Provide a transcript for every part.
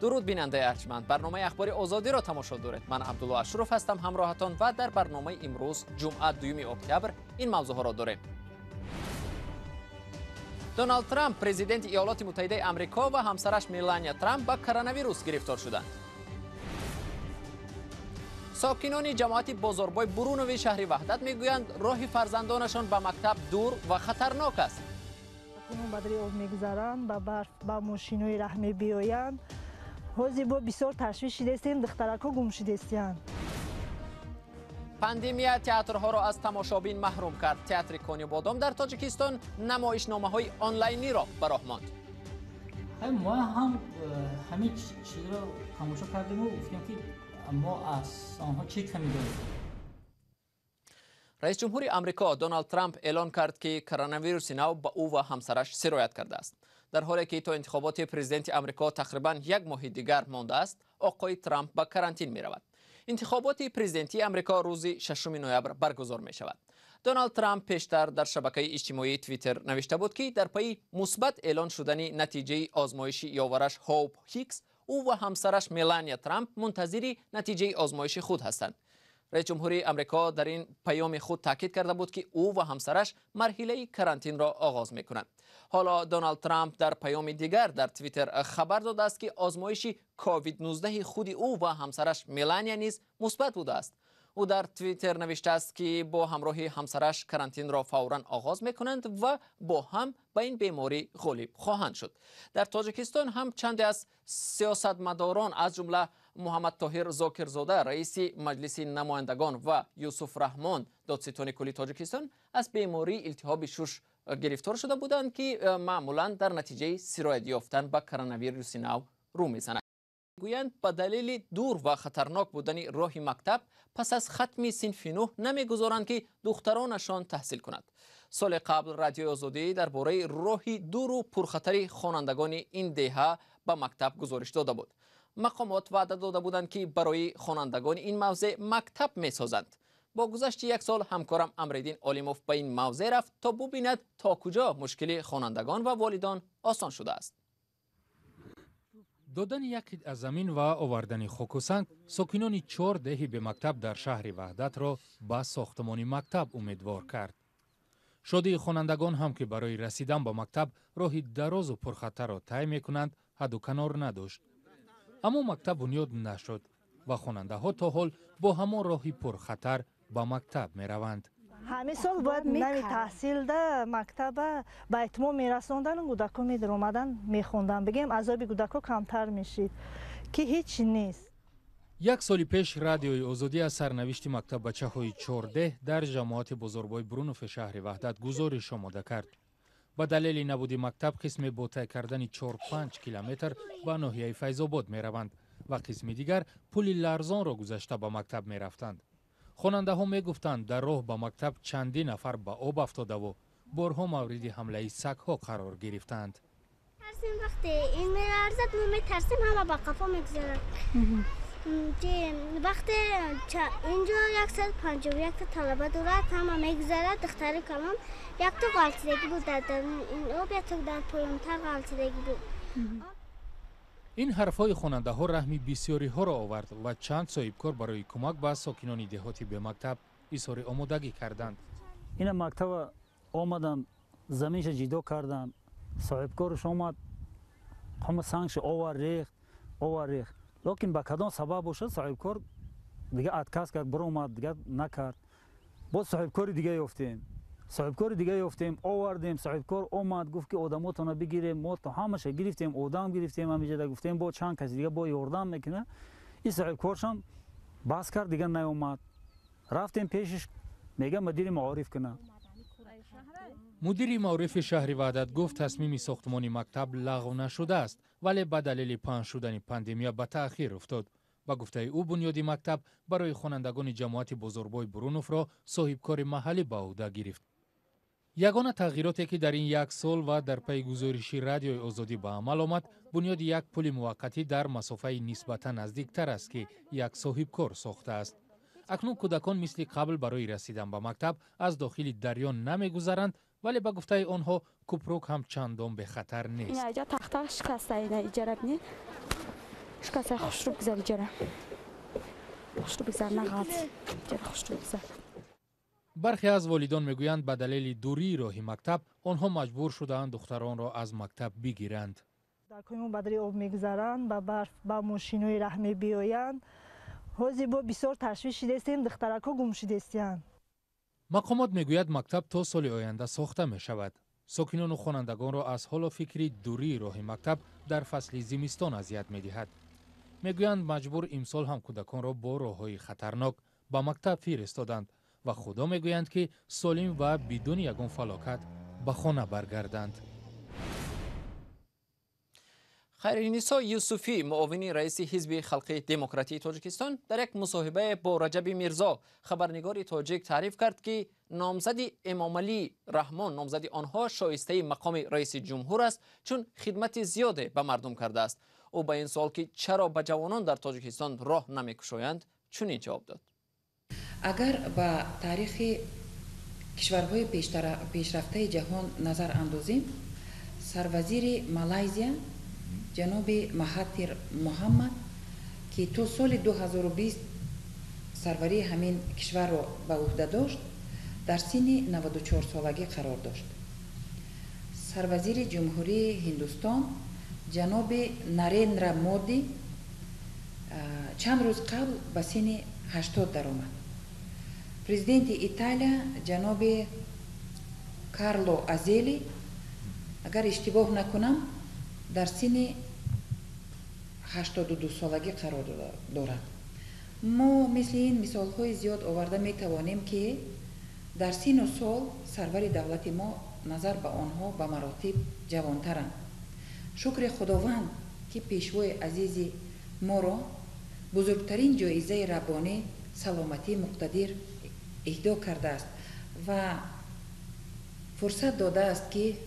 Дуруд, бинандаи арҷманд. Барномаи Ахбори Озодиро тамошо доред. Ман Абдулло Ашуров ҳастам ҳамроҳатон ва дар барномаи имрӯз, ҷумъа, 2 октябр, ин мавзӯъҳоро дорем. Доналд Трамп, президенти Иёлоти Муттаҳидаи Амрико, ва ҳамсараш Мелания Трамп ба коронавирус гирифтор шуданд. Сокинони ҷамоати Бозорбой Бурунови шаҳри Ваҳдат мегӯянд, роҳи фарзандонашон ба мактаб дур ва хатарнок аст. Кунун ба дари об мегузаранд, ба барф, ба мошинои раҳ мебиёянд. Ҳозир бо бисёр ташвиш шидестем, духтарако гум шидестиянд. Пандемия театрҳоро аз тамошобин маҳрум кард. Театри Конибодом дар Тоҷикистон намоишномаҳои онлайниро ба роҳ монд. Мо ҳам ҳамин чизро тамошо кардему гуфтем, ки мо аз онҳо чӣ камӣ дорем. Раис ҷумҳури Амрико Доналд Трамп эълон кард, ки коронавируси нав ба ӯ ва ҳамсараш сироят кардааст. Дар ҳоле ки то интихоботи президенти Амрико тақрибан як моҳи дигар мондааст, оқои Трамп ба карантин меравад. Интихоботи президентии Амрико рӯзи 6 ноябр баргузор мешавад. Доналд Трамп пештар дар шабакаи иҷтимоии Твиттер навишта буд, ки дар пайи мусбат эълон шудани натиҷаи озмоиши ёвараш Хоуп Ҳикс, ӯ ва ҳамсараш Мелания Трамп мунтазири натиҷаи озмоиши худ ҳастанд. Раис ҷумҳури Амрико дар ин паёми худ таъкид карда буд, ки ӯ ва ҳамсараш марҳилаи карантинро оғоз мекунанд. Ҳоло Доналд Трамп дар паёми дигар дар Твиттер хабар додааст, ки озмоиши COVID-19 худи ӯ ва ҳамсараш Мелания низ мусбат будааст. Ӯ дар Твиттер навиштааст, ки бо ҳамроҳи ҳамсараш карантинро фавран оғоз мекунанд ва бо ҳам ба ин беморӣ ғолиб хоҳанд шуд. Дар Тоҷикистон ҳам чанде аз сиёсатмадорон, аз ҷумла Муҳаммадтоҳир Зокирзода, раиси Маҷлиси намояндагон, ва Юсуф Раҳмон, додситони кулли Тоҷикистон, аз бемории илтиҳоби шуш гирифтор шуда буданд, ки маъмулан дар натиҷаи сироят ёфтан ба коронавируси нав рӯ мезанад. Гӯянд, ба далели дур ва хатарнок будани роҳи мактаб пас аз хатми синфи нӯҳ намегузоранд, ки духтаронашон таҳсил кунад. Соли қабл Радиои Озодӣ дар бораи роҳи дуру пурхатари хонандагони ин деҳа ба мактаб гузориш дода буд. Мақомот ваъда дода буданд, ки барои хонандагони ин мавзеъ мактаб месозанд. Бо гузашти як сол ҳамкорам Амриддин Олимов ба ин мавзеъ рафт, то бубинад, то куҷо мушкили хонандагон ва волидон осон шудааст. Додани як қитъа замин ва овардани хоку санг сокинони чор деҳи бемактаб дар шаҳри Ваҳдатро ба сохтмони мактаб умедвор кард. Шодии хонандагон ҳам, ки барои расидан ба мактаб роҳи дарозу пурхатарро тай мекунанд, ҳадду канор надошт. Аммо мактаб бунёд нашуд ва хонандаҳо то ҳол бо ҳамон роҳи пурхатар ба мактаб мераванд. Ҳамин сол бояд нави таҳсилда мактаба ба итмом мерасондану кӯдако медаромадан, мехондан, бигем, азоби кӯдако камтар мешид, ки ҳеҷ нест. Як соли пеш Радиои Озодӣ аз сарнавишти мактаббачаҳои чордеҳ дар ҷамоати Бозорбои Бурунофи шаҳри Ваҳдат гузориш омода кард. Ба далели набуди мактаб қисме бо тай кардани 4-5 километр ба ноҳияи Файзобод мераванд ва қисми дигар пули ларзонро гузашта ба мактаб мерафтанд. Хонандаҳо мегуфтанд, дар роҳ ба мактаб чандин нафар ба об афтодаву борҳо мавриди ҳамлаи сагҳо қарор гирифтанд. Тарсим, вақте ин меларзад, мо метарсим, ҳама ба қафо мегузарад. Вақте инҷо 151-та талаба дорад, ҳама мегузарад. Духтари калон якто ғалтидагӣ буд дар даруни ин об, якто дар поёнтар ғалтидагӣ буд. Ин ҳарфҳои хонандаҳо раҳми бисёриҳоро овард ва чанд соҳибкор барои кӯмак ба сокинони деҳоти бемактаб изҳори омодагӣ карданд. Ина мактаба омаданд, заминша ҷидо карданд. Соҳибкорш омад, ҳама сангша овар, рехт, овар, рехт, лекин ба кадом сабаб бошад, соҳибкор дига отказ кард, биромад, дига накард. Боз соҳибкори дига ёфтем, соҳибкори дига ёфтем, овардем. Соҳибкор омад, гуфт, ки одамотона бигирем. Мо то ҳамаша гирифтем, одам гирифтем, ҳамиҷада гуфтем, бо чанд каси дига бо ёрдам мекунад. Ин соҳибкоршам бас кард, дига наёмад. Рафтем пешиш, мега, мудири маориф кунад. Мудири маорифи шаҳри Ваҳдат гуфт, тасмими сохтмони мактаб лағв нашудааст, вале ба далели паҳн шудани пандемия ба таъхир уфтод. Ба гуфтаи ӯ, бунёди мактаб барои хонандагони ҷамоати Бозорбой Буруновро соҳибкори маҳаллӣ ба ӯҳда гирифт. Ягона тағйироте, ки дар ин як сол ва дар пайи гузориши Радиои Озодӣ ба амал омад, бунёди як пули муваққатӣ дар масофаи нисбатан наздиктар аст, ки як соҳибкор сохтааст. Акнун кӯдакон мисли қабл барои расидан ба мактаб аз дохили дарё намегузаранд, вале ба гуфтаи онҳо, купрук ҳам чандон бехатар нест. Тахта шикаста, ина иҷара бинед. Шкаса хушрӯ бигзар иҷара. Хушрӯ бигзар нағалт. Иҷара хушрӯ бигзар. Бархе аз волидон мегӯянд, ба далели дурии роҳи мактаб онҳо маҷбур шудаанд духтаронро аз мактаб бигиранд. Кӯдакҳои мо ба дари об мегузаранд, ба барф, ба мошинои раҳ мебиёянд. Ҳозир бо бисёр ташвиш шидастем, духтаракҳо гум шидастиянд. Мақомот мегӯяд, мактаб то соли оянда сохта мешавад. Сокинону хонандагонро аз ҳоло фикри дурии роҳи мактаб дар фасли зимистон азият медиҳад. Мегӯянд, маҷбур имсол ҳам кӯдаконро бо роҳҳои хатарнок ба мактаб фиристоданд ва худо мегӯянд, ки солим ва бидуни ягон фалокат ба хона баргарданд. Хайринисо Юсуфӣ, муовини раиси Ҳизби халқи демократии Тоҷикистон, дар як мусоҳибае бо Раҷаби Мирзо, хабарнигори тоҷик, таъриф кард, ки номзади Эмомалӣ Раҳмон, номзади онҳо, шоистаи мақоми раиси ҷумҳур аст, чун хидмати зиёде ба мардум кардааст. Ӯ ба ин суол, ки чаро ба ҷавонон дар Тоҷикистон роҳ намекушоянд, чунин ҷавоб дод. Агар ба таърихи кишварҳои пешрафтаи ҷаҳон назар андозем, сарвазири Малайзия ҷаноби Маҳатир Муҳаммад, ки то соли 2020 сарварии ҳамин кишварро ба ӯҳда дошт, дар синни 94 солагӣ қарор дошт. Сарвазири Ҷумҳурии Ҳиндустон ҷаноби Нарендра Моди чанд рӯз қабл ба синни 80 даромад. Президенти Италия ҷаноби Карло Азели, агар иштибоҳ накунам, дар синни 82 солагӣ қарор дорад. Мо мисли ин мисолҳои зиёд оварда метавонем, ки дар сину сол сарвари давлати мо назар ба онҳо ба маротиб ҷавонтаранд. Шукри Худованд, ки пешвои азизи моро бузургтарин ҷоизаи раббонӣ, саломатии муқтадир, иҳдо кардааст ва фурсат додааст, ки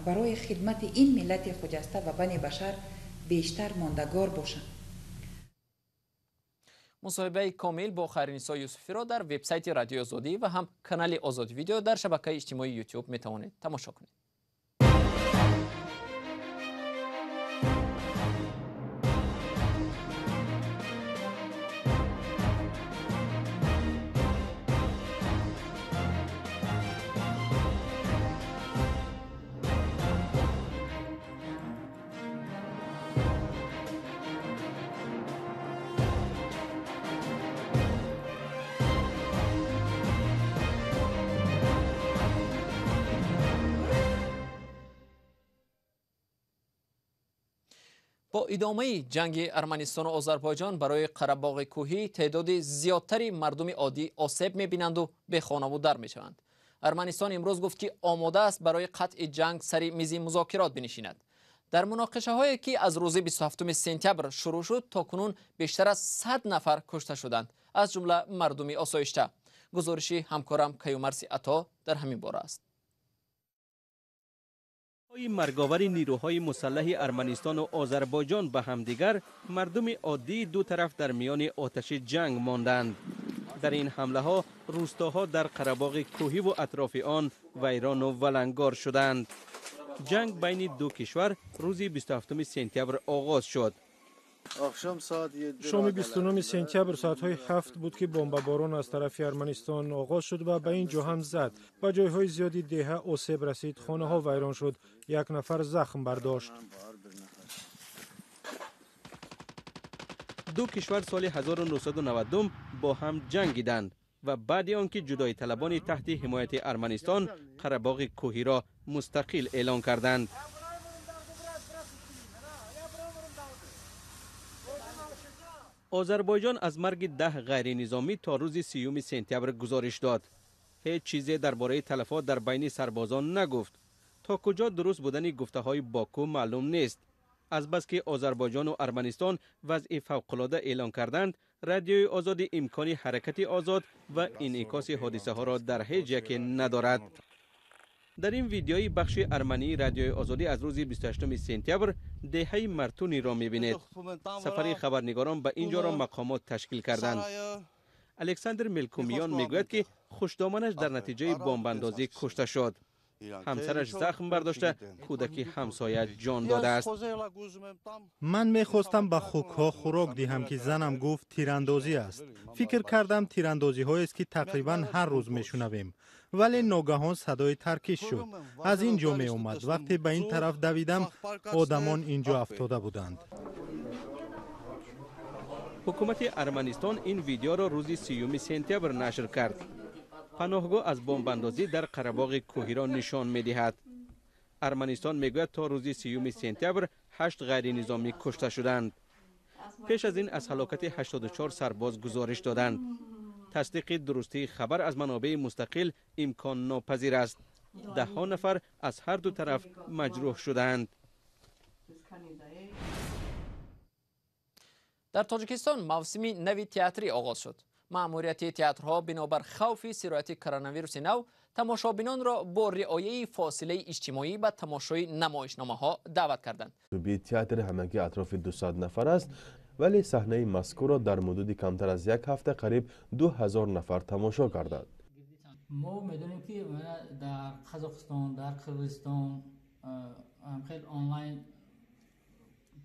барои хидмати ин миллати хуҷаста ва бани башар бештар мондагор бошанд. Мусоҳибаи комил бо Хайринисо Юсуфиро дар вебсайти Радиои Озодӣ ва ҳам канали Озодӣ Видео дар шабакаи иҷтимоии Ютуб метавонед тамошо кунед. Бо идомаи ҷанги Арманистону Озарбойҷон барои Қарабоғи кӯҳӣ теъдоди зиёдтари мардуми оддӣ осеб мебинанду бехонаву дар мешаванд. Арманистон имрӯз гуфт, ки омода аст барои қатъи ҷанг сари мизи музокирот бинишинад. Дар муноқишаҳое, ки аз рӯзи 27 сентябр шурӯъ шуд, то кунун бештар аз 100 нафар кушта шуданд, аз ҷумла мардуми осоишта. Гузориши ҳамкорам Каюмарси Ато дар ҳамин бора аст. Марговари нирӯҳои мусаллаҳи Арманистону Озарбойҷон ба ҳамдигар, мардуми оддии ду тараф дар миёни оташи ҷанг монданд. Дар ин ҳамлаҳо рӯстоҳо дар Қарабоғи кӯҳиву атрофи он вайрону валангор шуданд. Ҷанг байни ду кишвар рӯзи 27 сентябр оғоз шуд. Шоми 29 сентябр соатҳои 7 буд, ки бомбаборон аз тарафи Арманистон оғоз шуд ва ба ин ҷо ҳам зад. Ба ҷойҳои зиёди деҳа осеб расид, хонаҳо вайрон шуд, як нафар захм бардошт. Ду кишвар соли 1990 бо ҳам ҷангиданд ва баъди он ки ҷудоиталабони таҳти ҳимояти Арманистон Қарабоғи кӯҳиро мустақил эълон карданд. Озарбойҷон аз марги 10 ғайринизомӣ то рӯзи 30 сентябр гузориш дод. Ҳеҷ чизе дар бораи талафот дар байни сарбозон нагуфт. То куҷо дуруст будани гуфтаҳои Боку маълум нест. Азбаски Озарбойҷону Арманистон вазъи фавқулода эълон карданд, Радиои Озодӣ имкони ҳаракати озод ва инъикоси ҳодисаҳоро дар ҳеҷ яке надорад. Дар ин видеои бахши армании Радиои Озодӣ аз рӯзи 28 сентябр деҳаи Мартуниро мебинед. Сафари хабарнигорон ба ин ҷоро мақомот ташкил карданд. Александр Мелкумиён мегӯяд, ки хушдоманаш дар натиҷаи бомбандозӣ кушта шуд. Ҳамсараш захм бардошта, кӯдаки ҳамсоя ҷон додааст. Ман мехостам ба хукҳо хӯрок диҳам, ки занам гуфт тирандозӣ аст. Фикр кардам, тирандозиҳоест, ки тақрибан ҳар рӯз мешунавем. Вале ногаҳон садои таркиш шуд. Аз ин ҷо меомад. Вақте ба ин тараф давидам, одамон ин ҷо афтода буданд. Ҳукумати Арманистон ин видеоро рӯзи 30 сентябр нашр кард. Паноҳгоҳ аз бомбандозӣ дар Қарабоғи кӯҳиро нишон медиҳад. Арманистон мегӯяд, то рӯзи 30 сентябр 8 ғайринизомӣ кушта шуданд. Пеш аз ин аз ҳалокати 84 сарбоз гузориш доданд. Тасдиқи дурустии хабар аз манобеи мустақил имконнопазир аст. Даҳҳо нафар аз ҳар ду тараф маҷрӯҳ шудаанд. Дар Тоҷикистон мавсими нави театрӣ оғоз шуд. Маъмурияти театрҳо бинобар хавфи сирояти коронавируси нав тамошобинонро бо риояи фосилаи иҷтимоӣ ба тамошои намоишномаҳо даъват карданд. Театр ҳамагӣ атрофи 200 нафар аст, вале саҳнаи мазкурро дар муддати камтар аз як ҳафта қариб 2000 нафар тамошо карданд. Мо медонем, ки дар Қазоқистон, дар Қирғизистон хеле онлайн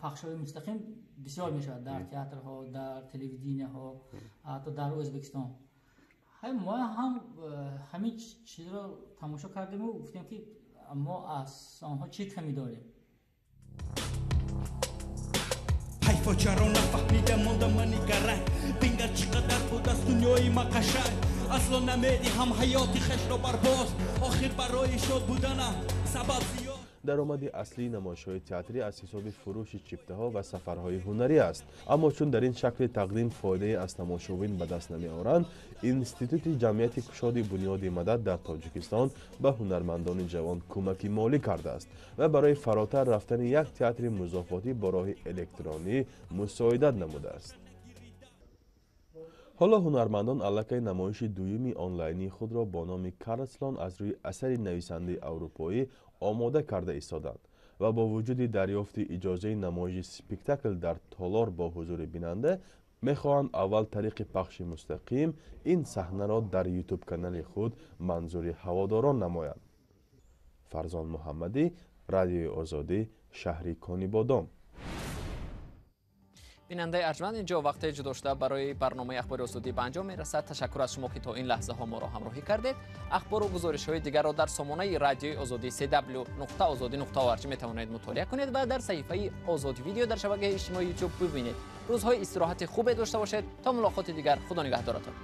пахшҳои мустақим бисёр мешавад, дар театрҳо, дар телевиденияҳо, ҳатто дар Ӯзбекистон. Мо ҳам ҳамин чизро тамошо кардему гуфтем, ки мо аз онҳо чӣ камӣ дорем. Ҳайфо, чаро нафаҳмида монда мани гаранг, бингар чӣ қадар будаст дунёи ма қашанг. Асло намедиҳам ҳаёти хешро барбоз, охир барои шод буданам сабаб зиёд. Даромади аслии намоишҳои театрӣ аз ҳисоби фурӯши чиптаҳо ва сафарҳои ҳунарӣ аст. Аммо чун дар ин шакли тақдим фоидае аз тамошобин ба даст намеоранд, Институти ҷамъияти кушоди Бунёди Мадад дар Тоҷикистон ба ҳунармандони ҷавон кӯмаки молӣ кардааст ва барои фаротар рафтани як театри музофотӣ бо роҳи электронӣ мусоидат намудааст. Ҳоло ҳунармандон аллакай намоиши дуюми онлайнии худро бо номи Карлсон аз рӯи асари нависандаи аврупоӣ омода карда истоданд ва бо вуҷуди дарёфти иҷозаи намоиши спектакл дар толор бо ҳузури бинанда мехоҳанд аввал тариқи пахши мустақим ин саҳнаро дар ютуб-канали худ манзури ҳаводорон намоянд. Фарзон Муҳаммадӣ, Радиои Озодӣ, шаҳри Конибодом. Бинандаи арҷманд, инҷо вақте ҷудо шуда барои барномаи Ахбори Озодӣ ба анҷом мерасад. Ташаккур аз шумо, ки то ин лаҳзаҳо моро ҳамроҳӣ кардед. Ахбору гузоришҳои дигарро дар сомонаи Радиои Озодӣ cw.ozodi.org метавонед мутолиа кунед ва дар саҳифаи Озодӣ видео дар шабакаи иҷтимоии YouTube бибинед. Рӯзҳои истироҳати хубе дошта бошед. То мулоқоти дигар, Худо нигаҳдоратон.